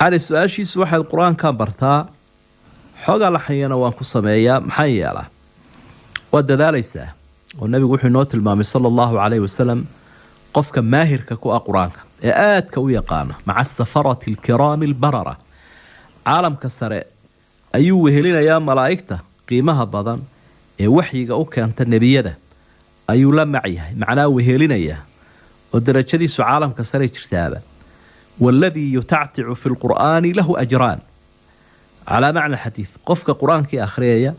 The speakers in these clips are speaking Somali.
Cali su-aashiisu waxaad qur-aankan bartaa, xoogaa laxniyana waan ku sameeyaa, maxaan yeelaa? Waad dadaalaysaa, oo nabigu wuxuu inoo tilmaamay sala allahu calayhi wasalam qofka maahirka ku ah qur-aanka ee aadka u yaqaana, maca asafarati alkiraami albarara, caalamka sare ayuu wehelinayaa malaa'igta qiimaha badan ee waxyiga u keenta nebiyada ayuu la mac yahay, macnaa wehelinayaa oo darajadiisu caalamka sare jirtaaba. Waaladii yutacticu fi lqur'aani lahu ajraan, calaa macna xadiid. Qofka qur-aankii akhriyaya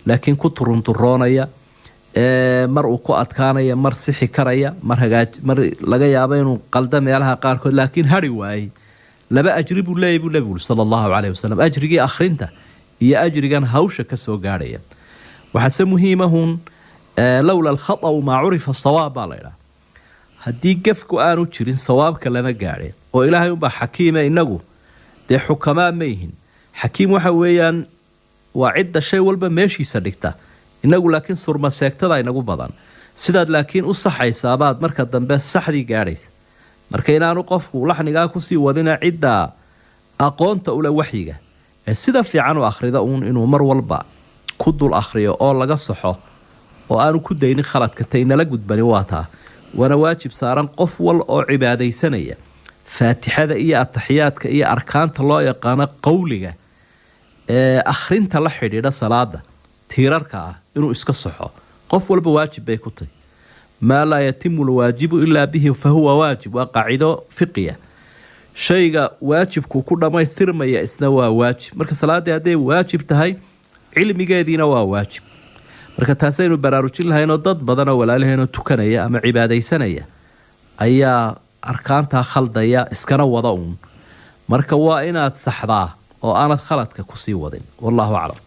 laakiin ku turunturoonaya, mar uu ku adkaanaya, mar sixi karaya, mar hagaaj, mar laga yaabo inuu qaldo meelaha qaarkood, laakiin hari waayey, laba ajri buu leeyay buu nebigu uri sala allahu caleyhi wasalam, ajrigii akhrinta iyo ajrigan hawsha ka soo gaadhaya. Waxaase muhiimahun, lowla alkhata'u maa curifa sawaab baa la idhaha, haddii gefku aanu jirin sawaabka lama gaadheen, oo ilaahay unbaa xakiima, inagu dee xukamaa ma yihin. Xakiim waxa weeyaan waa cidda shay walba meeshiisa dhigta, inagu laakiin surmaseegtada inagu badan. Sidaad laakiin u saxaysaabaad marka dambe saxdii gaadhaysa. Marka inaanu qofku laxnigaa kusii wadina, cidda aqoonta ule waxyiga ee sida fiican u akhrida uun inuu mar walba ku dul akhriyo oo laga saxo, oo aanu ku daynin khaladka. Ta inala gudbani waa taa, waana waajib saaran qof wal oo cibaadaysanaya faatixada iyo ataxiyaadka iyo arkaanta loo yaqaano qowliga ee akhrinta la xidhiidha salaada tiirarka ah inuu iska saxo. Qof walba waajib bay ku tahy. Maa laa yatimu lwaajibu ilaa bihi fahuwa waajib, waa qaacido fiqiya. Shayga waajibku ku dhammaystirmaya isna waa waajib. Marka salaaddii hadday waajib tahay, cilmigeediina waa waajib. Marka taasaynu baraarujin lahaynoo dad badan oo walaalaheenoo tukanaya ama cibaadaysanaya ayaa arkaantaa khaldaya, iskana wada uun. Marka waa inaad saxdaa oo aanad khaladka kusii wadin. Wallahu aclam.